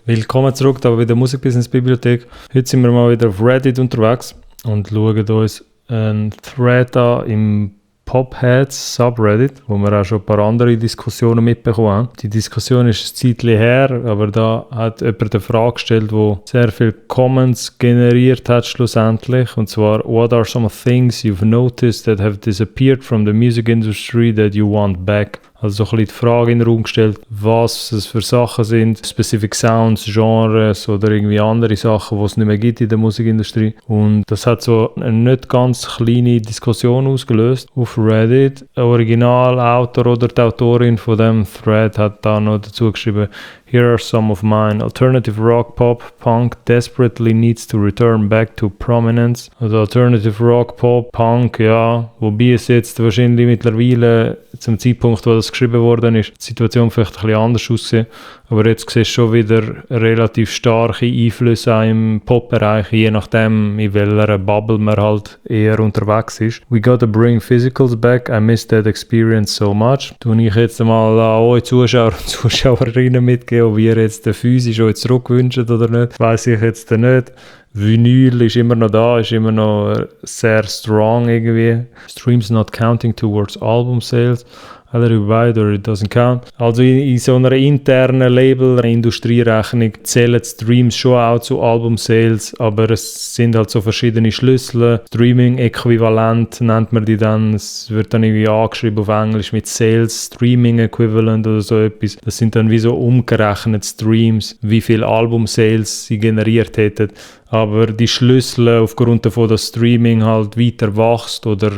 Willkommen zurück da bei der Musikbusiness-Bibliothek. Heute sind wir mal wieder auf Reddit unterwegs und schauen uns einen Thread an im Popheads Subreddit, wo wir auch schon ein paar andere Diskussionen mitbekommen haben. Die Diskussion ist ein Zeitchen her, aber da hat jemand eine Frage gestellt, die sehr viele Comments generiert hat schlussendlich. Und zwar, what are some things you've noticed that have disappeared from the music industry that you want back? Also so ein bisschen die Frage in den Raum gestellt, was es für Sachen sind, specific Sounds, Genres oder irgendwie andere Sachen, die es nicht mehr gibt in der Musikindustrie. Und das hat so eine nicht ganz kleine Diskussion ausgelöst auf Reddit. Der Originalautor oder die Autorin von dem Thread hat da noch dazu geschrieben, here are some of mine. Alternative rock, pop, punk desperately needs to return back to prominence. Also Alternative rock, pop, punk, ja, wobei es jetzt wahrscheinlich mittlerweile zum Zeitpunkt, wo das geschrieben worden ist, die Situation vielleicht ein bisschen anders aussehen. Aber jetzt siehst du schon wieder relativ starke Einflüsse auch im Pop-Bereich, je nachdem, in welcher Bubble man halt eher unterwegs ist. We gotta bring physicals back. I miss that experience so much. Tue ich jetzt mal an euch Zuschauer und Zuschauerinnen mitgeben, ob ihr jetzt den physisch euch zurückwünscht oder nicht. Weiss ich jetzt nicht. Vinyl ist immer noch da, ist immer noch sehr strong irgendwie. Streams not counting towards album sales. Either you buy it or it doesn't count. Also in so einer internen Label-Industrierechnung zählen Streams schon auch zu Album-Sales, aber es sind halt so verschiedene Schlüssel. Streaming-Äquivalent nennt man die dann. Es wird dann irgendwie angeschrieben auf Englisch mit Sales, Streaming-Equivalent oder so etwas. Das sind dann wie so umgerechnet Streams, wie viel Album-Sales sie generiert hätten. Aber die Schlüssel aufgrund davon, dass Streaming halt weiter wächst oder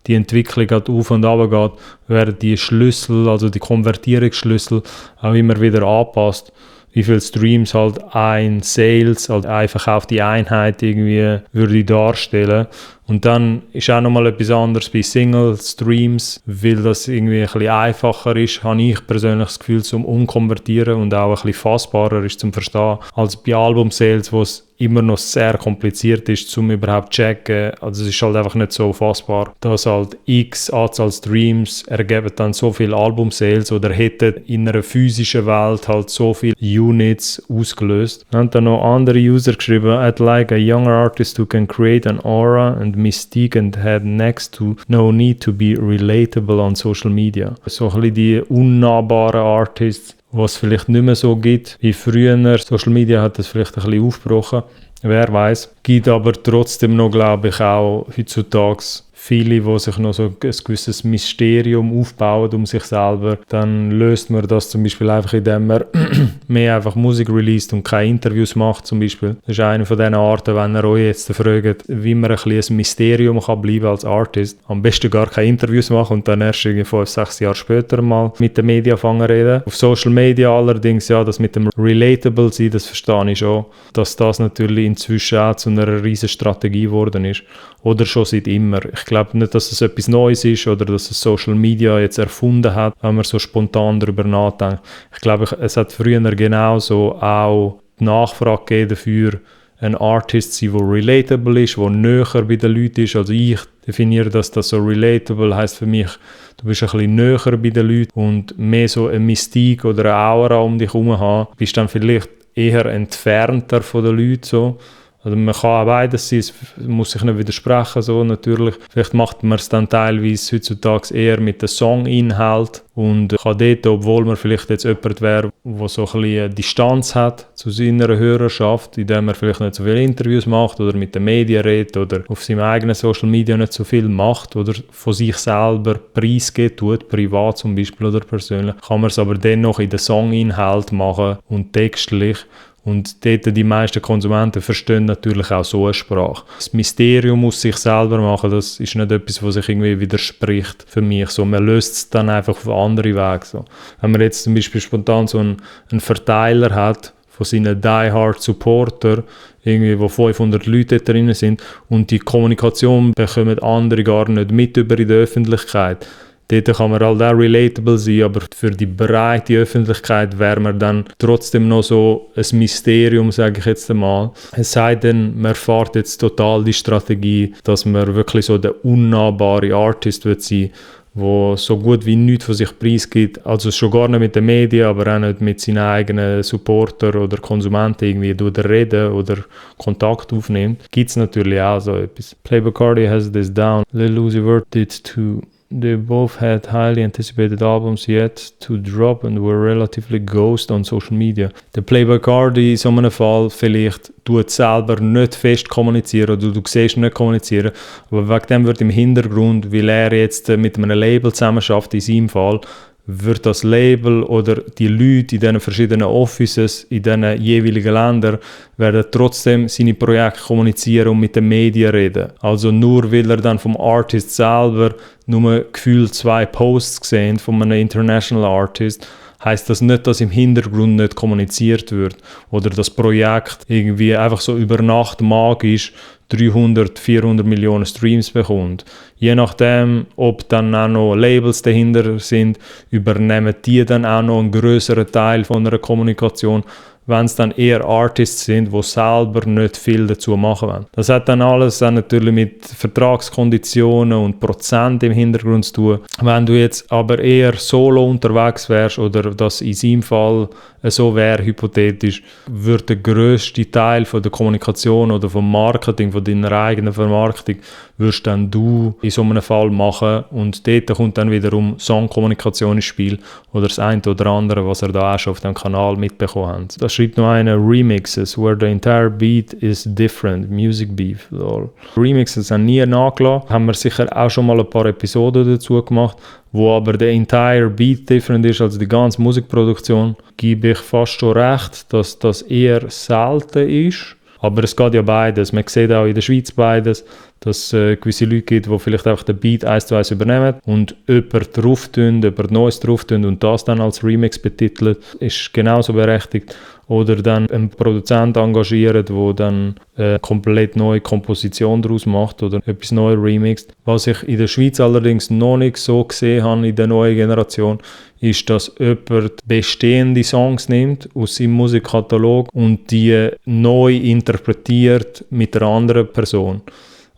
die Entwicklung halt auf und runter geht, werden die Schlüssel, also die Konvertierungsschlüssel, auch immer wieder angepasst. Wie viele Streams halt ein Sales, halt eine verkaufte Einheit irgendwie würde darstellen. Und dann ist auch nochmal etwas anderes bei Single-Streams, weil das irgendwie ein bisschen einfacher ist, habe ich persönlich das Gefühl, zum Umkonvertieren und auch ein bisschen fassbarer ist zum Verstehen, als bei Album-Sales, wo es immer noch sehr kompliziert ist, zum überhaupt zu checken. Also es ist halt einfach nicht so fassbar, dass halt x Anzahl Streams ergeben dann so viele Album-Sales oder hätten in einer physischen Welt halt so viele Units ausgelöst. Dann haben dann noch andere User geschrieben, I'd like a younger artist who can create an aura and mystique and had next to no need to be relatable on social media. So ein bisschen die unnahbaren Artists, was es vielleicht nicht mehr so gibt wie früher. Social Media hat das vielleicht ein bisschen aufgebrochen, wer weiß. Gibt aber trotzdem noch, glaube ich, auch heutzutage viele, die sich noch so ein gewisses Mysterium aufbauen um sich selber. Dann löst man das zum Beispiel einfach, indem man mehr einfach Musik released und keine Interviews macht zum Beispiel. Das ist eine von diesen Arten, wenn ihr euch jetzt fragt, wie man ein bisschen ein Mysterium kann bleiben als Artist. Am besten gar keine Interviews machen und dann erst 5-6 Jahre später mal mit den Medien anfangen reden. Auf Social Media allerdings, ja, das mit dem Relatable sein, das verstehe ich schon, dass das natürlich inzwischen auch zu einer riesen Strategie geworden ist. Oder schon seit immer. Ich glaube nicht, dass es etwas Neues ist oder dass es Social Media jetzt erfunden hat, wenn man so spontan darüber nachdenkt. Ich glaube, es hat früher genauso auch die Nachfrage gegeben dafür, ein Artist zu sein, der relatable ist, der näher bei den Leuten ist. Also ich definiere das so relatable, heisst für mich, du bist ein bisschen näher bei den Leuten und mehr so eine Mystik oder eine Aura um dich herum haben. Du bist dann vielleicht eher entfernter von den Leuten so. Also man kann auch beides sein, es muss sich nicht widersprechen, so natürlich. Vielleicht macht man es dann teilweise heutzutage eher mit dem Songinhalt und kann dort, obwohl man vielleicht jetzt jemand wäre, der so ein bisschen eine Distanz hat zu seiner Hörerschaft, indem er vielleicht nicht so viele Interviews macht oder mit den Medien redet oder auf seinem eigenen Social Media nicht so viel macht oder von sich selber preisgeben tut, privat zum Beispiel oder persönlich, kann man es aber dennoch in den Songinhalt machen und textlich. Und dort die meisten Konsumenten verstehen natürlich auch so eine Sprache. Das Mysterium muss sich selber machen, das ist nicht etwas, was sich irgendwie widerspricht für mich. So, man löst es dann einfach auf andere Wege. So. Wenn man jetzt zum Beispiel spontan so einen Verteiler hat von seinen Die-Hard Supporter, irgendwie, wo 500 Leute drin sind und die Kommunikation bekommen andere gar nicht mit über in der Öffentlichkeit. Dort kann man halt auch relatable sein, aber für die breite Öffentlichkeit wäre man dann trotzdem noch so ein Mysterium, sage ich jetzt einmal. Es sei denn, man erfährt jetzt total die Strategie, dass man wirklich so der unnahbare Artist wird sein, wo so gut wie nichts von sich preisgibt, also schon gar nicht mit den Medien, aber auch nicht mit seinen eigenen Supportern oder Konsumenten irgendwie reden oder Kontakt aufnimmt, gibt es natürlich auch so etwas. Playboi Carti has this down. Lil Uzi Vert did too. They both had highly anticipated albums yet to drop and were relatively ghost on social media. Der Playboi Carti in so einem Fall vielleicht tut selber nicht fest kommunizieren oder du siehst nicht kommunizieren, aber wegen dem wird im Hintergrund, weil er jetzt mit einem Label zusammenarbeitet, in seinem Fall, wird das Label oder die Leute in diesen verschiedenen Offices in diesen jeweiligen Ländern werden trotzdem seine Projekte kommunizieren und mit den Medien reden. Also nur weil er dann vom Artist selber nur gefühlt 2 Posts gesehen von einem International Artist, heisst das nicht, dass im Hintergrund nicht kommuniziert wird oder das Projekt irgendwie einfach so über Nacht magisch 300, 400 Millionen Streams bekommt. Je nachdem, ob dann auch noch Labels dahinter sind, übernehmen die dann auch noch einen grösseren Teil von einer Kommunikation, wenn es dann eher Artists sind, die selber nicht viel dazu machen wollen. Das hat dann alles auch natürlich mit Vertragskonditionen und Prozent im Hintergrund zu tun. Wenn du jetzt aber eher solo unterwegs wärst oder das in seinem Fall so wäre, hypothetisch, würde der grösste Teil von der Kommunikation oder vom Marketing, von deiner eigenen Vermarktung, würdest dann du in so einem Fall machen und dort kommt dann wiederum Songkommunikation ins Spiel oder das eine oder andere, was er da auch schon auf dem Kanal mitbekommen hat. Da schreibt noch einer Remixes, where the entire beat is different, music beef. Lol. Remixes haben nie nachgelassen, haben wir sicher auch schon mal ein paar Episoden dazu gemacht, wo aber der entire Beat different ist als die ganze Musikproduktion, gebe ich fast schon recht, dass das eher selten ist. Aber es geht ja beides. Man sieht auch in der Schweiz beides, dass es gewisse Leute gibt, die vielleicht einfach den Beat 1:1 übernehmen und jemand drauf tun, jemand Neues drauf tun und das dann als Remix betitelt, ist genauso berechtigt. Oder dann einen Produzent engagieren, der dann eine komplett neue Komposition daraus macht oder etwas Neues remixt. Was ich in der Schweiz allerdings noch nicht so gesehen habe in der neuen Generation, ist, dass jemand bestehende Songs nimmt aus seinem Musikkatalog und die neu interpretiert mit einer anderen Person.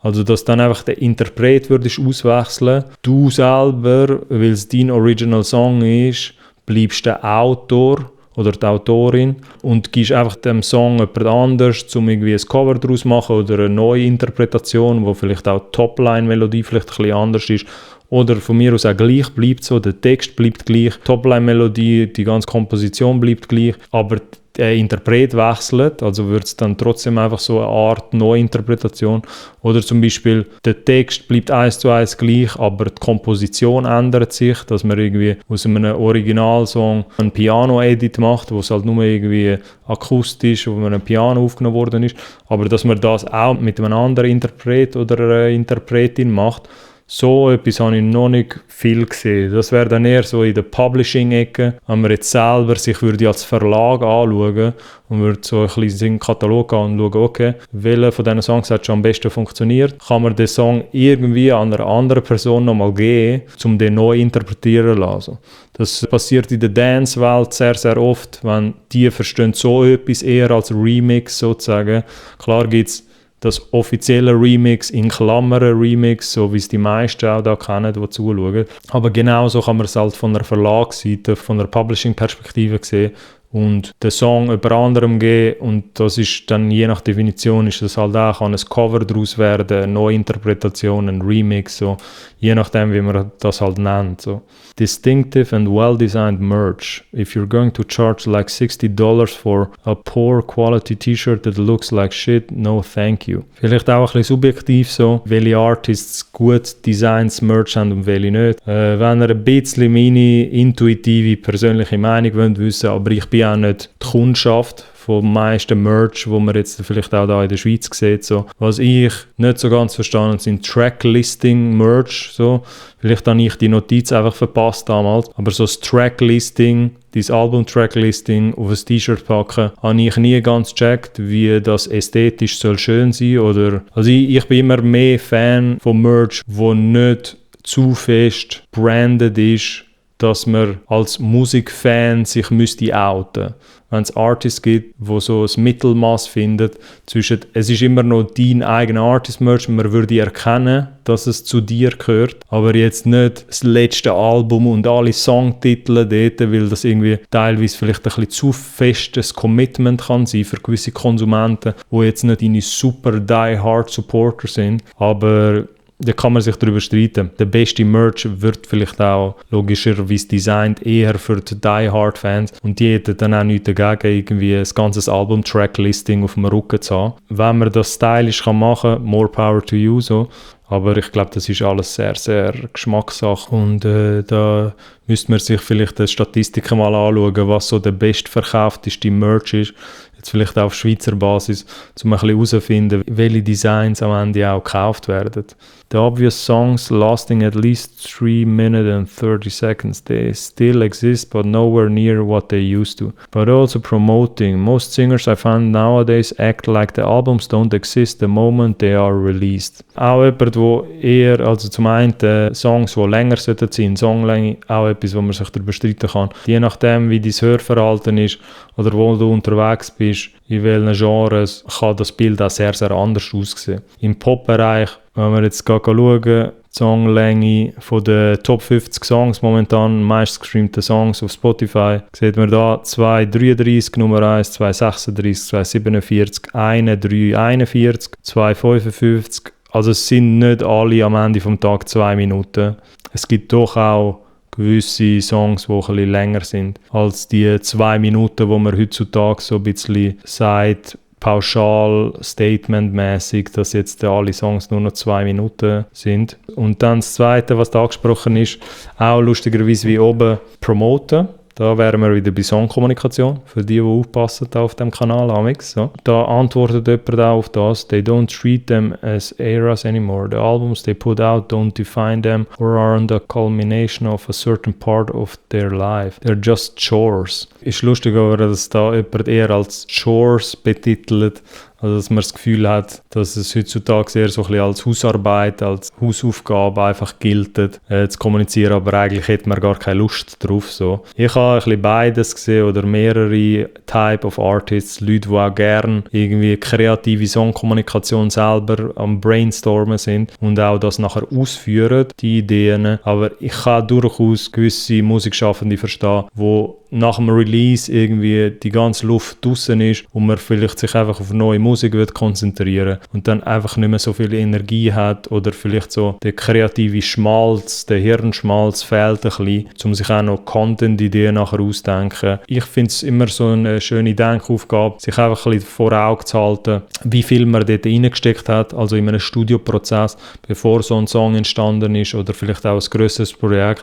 Also, dass dann einfach der Interpret würdest auswechseln. Du selber, weil es dein Original Song ist, bleibst der Autor oder die Autorin und gibst einfach dem Song jemand anders, um irgendwie ein Cover daraus zu machen oder eine neue Interpretation, wo vielleicht auch die Topline-Melodie vielleicht ein bisschen anders ist. Oder von mir aus auch gleich bleibt so, der Text bleibt gleich, die Topline-Melodie, die ganze Komposition bleibt gleich, aber der Interpret wechselt, also wird es dann trotzdem einfach so eine Art Neuinterpretation. Oder zum Beispiel der Text bleibt 1:1 gleich, aber die Komposition ändert sich, dass man irgendwie aus einem Originalsong einen Piano-Edit macht, wo es halt nur irgendwie akustisch, wo man ein Piano aufgenommen worden ist, aber dass man das auch mit einem anderen Interpret oder einer Interpretin macht. So etwas habe ich noch nicht viel gesehen. Das wäre dann eher so in der Publishing-Ecke, wenn man jetzt selber sich würde als Verlag anschauen und würde so ein bisschen in den Katalog gehen und schauen, okay, welcher von diesen Songs hat schon am besten funktioniert, kann man den Song irgendwie an einer anderen Person nochmal geben, um den neu interpretieren zu lassen. Das passiert in der Dance-Welt sehr, sehr oft, wenn die verstehen so etwas eher als Remix sozusagen. Klar gibt es das offizielle Remix, in Klammern Remix, so wie es die meisten auch da kennen, die zuschauen. Aber genauso kann man es halt von der Verlagsseite, von der Publishing-Perspektive sehen und den Song jemand anderem geben und das ist dann, je nach Definition, ist das halt auch, kann ein Cover daraus werden, eine Neuinterpretation, ein Remix, so, je nachdem, wie man das halt nennt. So. Distinctive and well-designed merch. If you're going to charge like $60 for a poor quality T-Shirt that looks like shit, no thank you. Vielleicht auch ein bisschen subjektiv so, welche Artists gut Designs Merch haben und welche nicht. Wenn ihr ein bisschen meine intuitive, persönliche Meinung wollt wissen, aber ich bin auch nicht die Kundschaft vom meisten Merch, wo man jetzt vielleicht auch da in der Schweiz sieht. So. Was ich nicht so ganz verstanden sind Tracklisting-Merch. So. Vielleicht habe ich die Notiz einfach verpasst damals. Aber so das Tracklisting, dieses Album-Tracklisting auf ein T-Shirt packen, habe ich nie ganz gecheckt, wie das ästhetisch soll schön sein. Oder, also ich bin immer mehr Fan von Merch, wo nicht zu fest branded ist, dass man als Musikfan sich müsste outen. Wenn es Artists gibt, die so ein Mittelmaß finden zwischen, es ist immer noch dein eigener Artist-Merch, man würde erkennen, dass es zu dir gehört, aber jetzt nicht das letzte Album und alle Songtitel dort, weil das irgendwie teilweise vielleicht ein bisschen zu festes Commitment kann sein für gewisse Konsumenten, die jetzt nicht deine super die-hard-Supporter sind, aber da kann man sich darüber streiten. Der beste Merch wird vielleicht auch logischerweise designt eher für die Die-Hard-Fans und die hätten dann auch nichts dagegen, irgendwie ein ganzes Album-Track-Listing auf dem Rücken zu haben. Wenn man das stylisch machen kann, more power to you, so. Aber ich glaube, das ist alles sehr, sehr Geschmackssache und da müsste man sich vielleicht die Statistiken mal anschauen, was so der bestverkaufteste Merch ist. Jetzt vielleicht auf Schweizer Basis, um ein bisschen herauszufinden, welche Designs am Ende auch gekauft werden. The obvious songs lasting at least 3 minutes and 30 seconds, they still exist but nowhere near what they used to. But also promoting. Most singers I find nowadays act like the albums don't exist the moment they are released. Auch jemand, wo eher, also zum einen Songs, die länger sollten sein, Songlänge, auch etwas, wo man sich darüber streiten kann. Je nachdem, wie dein Hörverhalten ist oder wo du unterwegs bist, in welchen Genres, kann das Bild auch sehr, sehr anders aussehen. Im Pop-Bereich, wenn wir jetzt schauen, die Songlänge von den Top 50 Songs, momentan meistgestreamten Songs auf Spotify, sieht man da 2,33 Nummer 1, 2,36, 2,47, 1,341, 2,55. Also es sind nicht alle am Ende vom Tag 2 Minuten. Es gibt doch auch gewisse Songs, die ein bisschen länger sind als die 2 Minuten, wo man heutzutage so ein bisschen sagt, pauschal, statementmäßig, dass jetzt alle Songs nur noch 2 Minuten sind. Und dann das Zweite, was da angesprochen ist, auch lustigerweise wie oben, promoten. Da wären wir wieder bei Songkommunikation, für die aufpassen auf dem Kanal. Amix, so. Da antwortet jemand auch auf das. They don't treat them as eras anymore. The albums they put out don't define them or aren't a culmination of a certain part of their life. They're just chores. Ist lustig, aber dass da jemand eher als Chores betitelt. Also dass man das Gefühl hat, dass es heutzutage eher so ein bisschen als Hausarbeit, als Hausaufgabe einfach gilt, zu kommunizieren, aber eigentlich hätte man gar keine Lust drauf. So. Ich habe ein bisschen beides gesehen oder mehrere Type of Artists, Leute, die auch gerne irgendwie kreative Songkommunikation selber am Brainstormen sind und auch das nachher ausführen, die Ideen. Aber ich kann durchaus gewisse Musikschaffende verstehen, die nach dem Release irgendwie die ganze Luft draussen ist und man vielleicht sich einfach auf neue Musik wird konzentrieren und dann einfach nicht mehr so viel Energie hat oder vielleicht so der kreative Schmalz, der Hirnschmalz fehlt ein bisschen, um sich auch noch Content-Ideen nachher auszudenken. Ich finde es immer so eine schöne Denkaufgabe, sich einfach ein bisschen vor Augen zu halten, wie viel man dort reingesteckt hat, also in einem Studioprozess, bevor so ein Song entstanden ist oder vielleicht auch ein grösseres Projekt.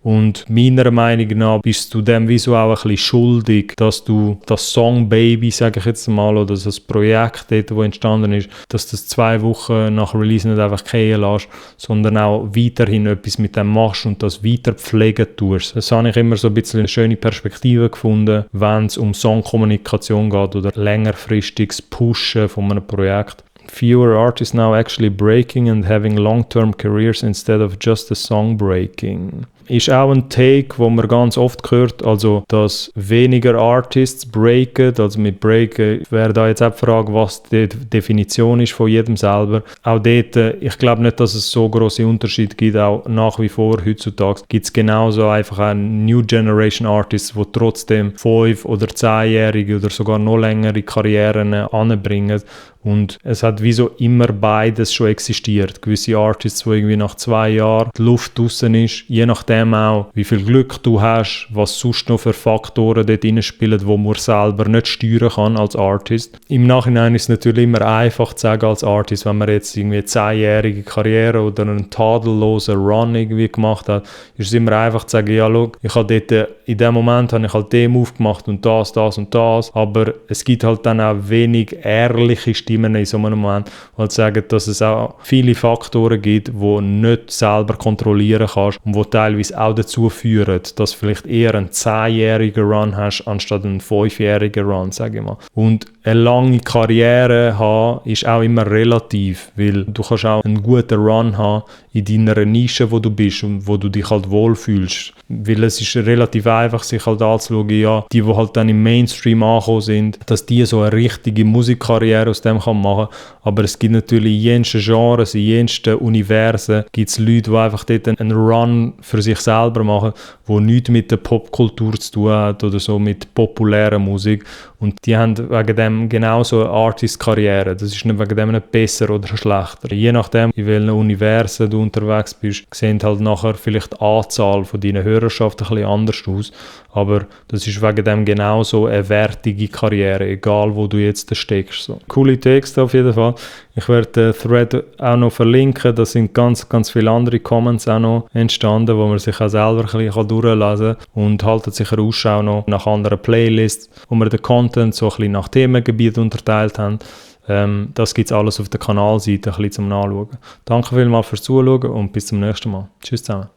Und meiner Meinung nach bist du dem wieso auch ein bisschen schuldig, dass du das Song Baby, sage ich jetzt mal, oder das Projekt dort, das entstanden ist, dass du das 2 Wochen nach Release nicht einfach gehen lässt, sondern auch weiterhin etwas mit dem machst und das weiter pflegen tust. Das habe ich immer so ein bisschen eine schöne Perspektive gefunden, wenn es um Songkommunikation geht oder längerfristiges Pushen von einem Projekt. Fewer artists now actually breaking and having long-term careers instead of just a song breaking. Ist auch ein Take, wo man ganz oft hört, also dass weniger Artists breaken, also mit breaken wäre da jetzt auch die Frage, was die Definition ist von jedem selber. Auch dort, ich glaube nicht, dass es so grosse Unterschiede gibt, auch nach wie vor heutzutage gibt es genauso einfach auch New Generation Artists, die trotzdem 5- oder 10-jährige oder sogar noch längere Karrieren anbringen. Und es hat wieso immer beides schon existiert. Gewisse Artists, die irgendwie nach 2 Jahren die Luft draussen ist, je nachdem auch, wie viel Glück du hast, was sonst noch für Faktoren dort reinspielen, die man selber nicht steuern kann als Artist. Im Nachhinein ist es natürlich immer einfach zu sagen als Artist, wenn man jetzt irgendwie eine 10-jährige Karriere oder einen tadellosen Run irgendwie gemacht hat, ist es immer einfach zu sagen, ja schau, ich habe dort, in dem Moment habe ich halt den Move gemacht und das und das, aber es gibt halt dann auch wenig ehrliche Stimmen in so einem Moment, die sagen, dass es auch viele Faktoren gibt, die du nicht selber kontrollieren kannst und die teilweise auch dazu führen, dass du vielleicht eher einen 10-jährigen Run hast, anstatt einen 5-jährigen Run, sage ich mal. Und eine lange Karriere haben, ist auch immer relativ, weil du kannst auch einen guten Run haben in deiner Nische, wo du bist und wo du dich halt wohlfühlst. Weil es ist relativ einfach, sich halt anzuschauen, ja, die halt dann im Mainstream angekommen sind, dass die so eine richtige Musikkarriere aus dem machen kann. Aber es gibt natürlich in jensten Genres, in jensten Universen, gibt es Leute, die einfach dort einen Run für sich selber machen, wo nichts mit der Popkultur zu tun hat oder so mit populärer Musik. Und die haben wegen dem genauso eine Artist-Karriere. Das ist nicht wegen dem nicht besser oder schlechter. Je nachdem, in welchen Universen du unterwegs bist, sehen halt nachher vielleicht die Anzahl von deiner Hörerschaft ein bisschen anders aus. Aber das ist wegen dem genauso eine wertige Karriere, egal wo du jetzt steckst. So. Coole Texte auf jeden Fall. Ich werde den Thread auch noch verlinken. Da sind ganz, ganz viele andere Comments auch noch entstanden, wo man sich auch selber ein bisschen durchlesen kann. Und haltet sicher Ausschau noch nach anderen Playlists, wo wir den Content so ein bisschen nach Themengebiet unterteilt haben. Das gibt es alles auf der Kanalseite ein bisschen zum Nachschauen. Danke vielmals fürs Zuschauen und bis zum nächsten Mal. Tschüss zusammen.